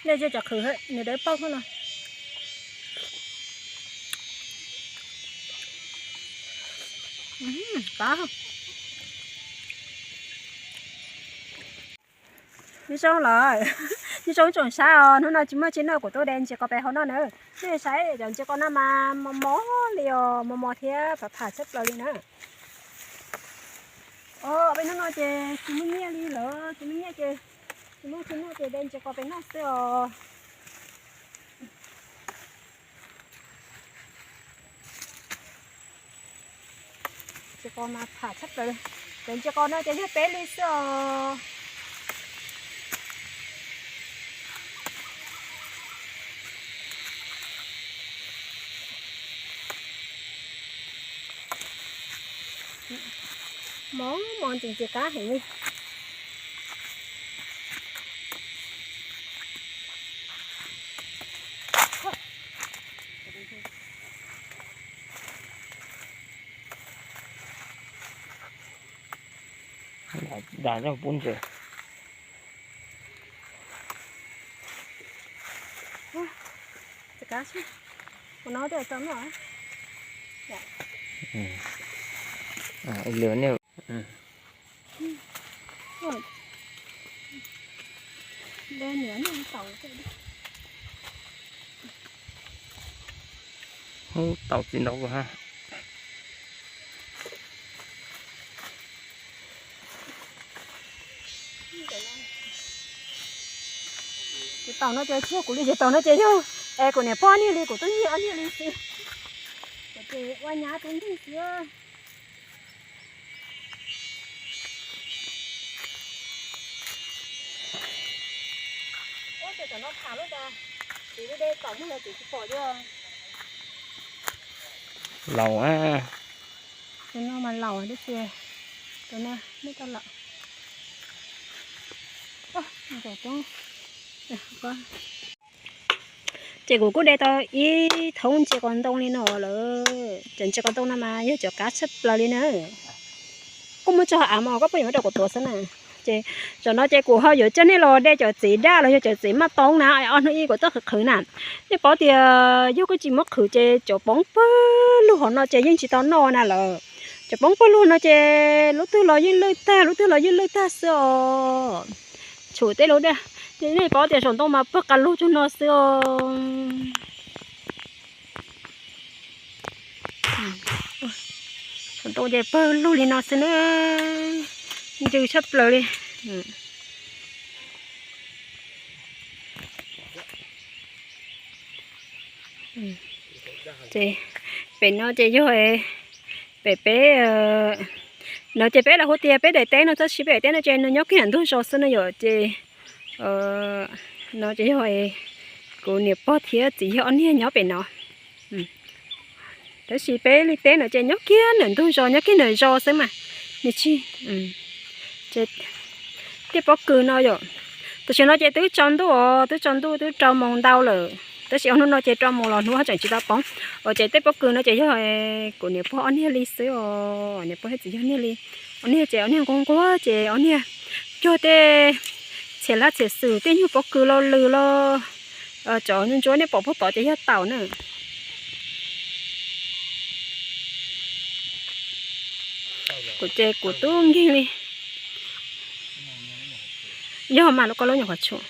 Nej cov qhwv nws dawb paug no. Nyob zoo los, nyob zoo tsoom saib os, hnub no tsis muaj tsi noj kuv tuaj de ntses kos pem hauv noj na. Nej saib cov ntses kos no mas mos mos li os, mos mos thiab pham pham tshaj plaws li na. Os, peb hnub no ces tsis muaj nyiaj li lawm, tsis muaj nyiaj ces tsis muaj tsi noj ces de ntses kos pem noj xwb os. Ntses kos mas pham tshaj plaws. Cov ntses kos no ces yog peb li xwb os. Mos mos ntxim ntxim qab heev li. Dag pub ntses. Ua no twb tau noj. Hub, tau txiv ntau ha. Ces tau no ces tsis yog kuv li, ces tau no ces yog es kuv niam pog niag li, kuv twb nyiag ob niag li xwb. Kuv ces ua nyab tus nrig xwb. Ua ces tam no tham lub tas, kuv de tom muag los kuv tsis pom li. Laus a. Tus no mas laus tiag tiag. Tus no muab tau lawm. Ces kuv kuj de tau ib thoob ntses kos ntoo li no lawm. Cov ntses kos ntoo no mas yog cov qab tshaj plaws li na. Kuj muab tso hauv av mas koj pheej yuav muab rau kuv tuav xwb na. Ces zaum no ces kuv ho yuav coj nej los de cov txiv daj los yog cov txiv maj toob na, ob hnub ib kuv tuaj qhwv qhwv na. Nej paub tias yog koj tsis muab qhwv ces cov poob pawg lug hauv no ces yeej tsis tau noj na lawm. Cov poob pawg lug no ces lub twg los yeej lwj tag, lub twg los yeej lwj tag xwb os. Tshum tej lub daj, nej paub tias saum ntoo mas pawg qas lug tsuag no xwb os. Saum ntoo ces pawg lug li no xwb na, ncw tshaj plaws li. Ces pem no ces yog pem peb no ces peb los hu tias peb daim teb no, tab sis peb daim teb no ces nws nyob kiag ntug zos xwb no yom. Ces no ces yog kuv niam pog thiab txiv yawg ob niag nyob pem no. Tab sis peb li teb no ces nyob kiag nram ntug zos, nyob kiag nram zos xwb mas, nws tsis, ces tej pob kws no yom. Tam sim no ces twb tsaus ntuj os, twb tsaus ntuj twb rau moos ntau lawm, tab sis ob hnub no ces rau moos los hnub ho tseem tsis tau poob. Os, ces tej pob kws no ces yog kuv niam pog ob niag li xwb os, niam pog thiab txiv yawg niag li. Ob niag ces ob niag nquag nquag ces ob niag cog tej txhiam laj txhiam xwm, tej nyuag pob kws los lws los cov ntsuab nej pom puag tod ces yog taum na. Kuv ces kuv tub nkeeg li. Yog mas lub koj lub nyuam qhuav tshum.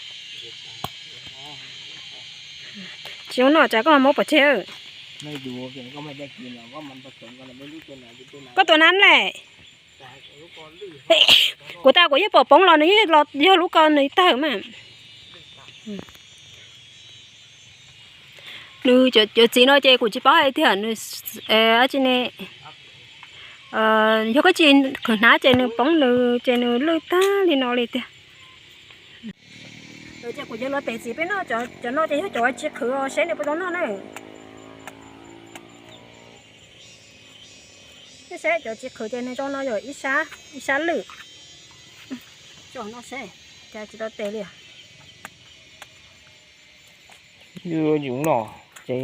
Tsis zoo noj tsam koj muab pov tseg. Koj tua nab lawm. Kuv tas kuv yeej pom poob los nws yeej los yog lub ko nws tawg mas. Nws cov txiv no ces kuv tsis paub hais tias nws dab tsi ne. Yog koj tsis khwv hnab ces nws poob nws ces nws lwj tag li no li tiag. Ces kuv yuav los pem txiv peb noj, cov no ces yog cov tsis khwv seb nws puas zoo noj na. Saib cov tsis khwv ces nws zoo no yog ib sab, ib sab lwj. Tso no seb, cas tsis tau tes li. Yus noj ces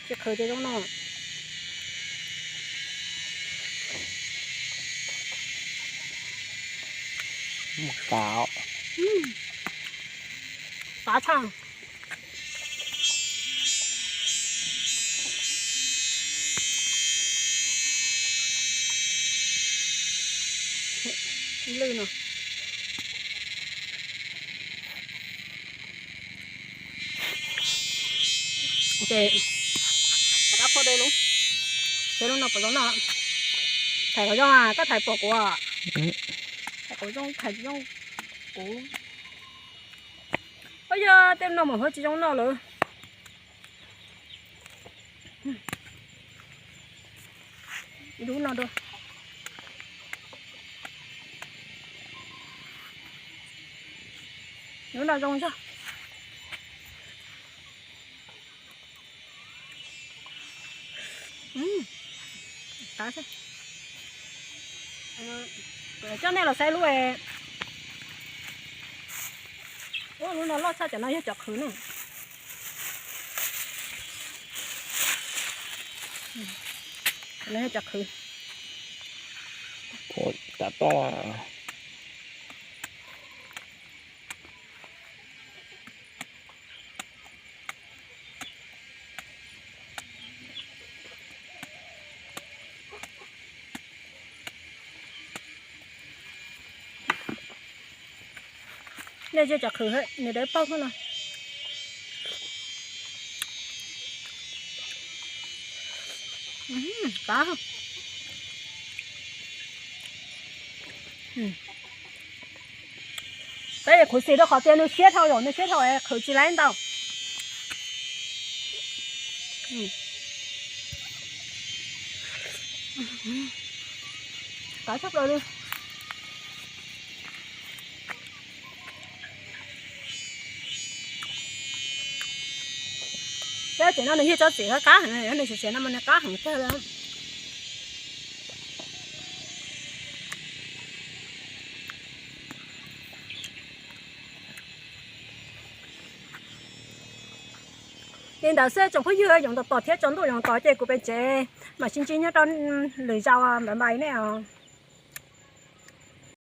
tsis khwv ces zoo no. Mus kav. Qav tshaj. Lwj no. Ces rov qab phua dej lub, ces lub no puas zoo no. Thaiv kom zoo, koj thaiv pom kuv. Thaiv kom zoo, thaiv zoo kuv. Ua yog tej no mas hov tsis zoo no lawm. Lub no dua. Lub no zoo zog. Coj nej los saib lub, ua lub no loj tshaj, cov no yog cov qhwv na. Cov no yog cov qhwv. Tav toj. Nej ze cov qhwv nws dawb paug no. Peb qhwv xim rau qhov tias nws siab dhau, yog nws siab dhau qhwv tsis laib ntau. Qab tshaj plaws li. Peb tsev no nws yog tsob txiv qab heev, nws siav siav no mas nws qab heev kawg li. Li ntawd xwb tsoom phooj ywg, yoov tom tom thiab tsaus ntuj yoov tom ces kuv pem tsev mam sib ntsib nyob rau lwm zaus, bye bye nej os.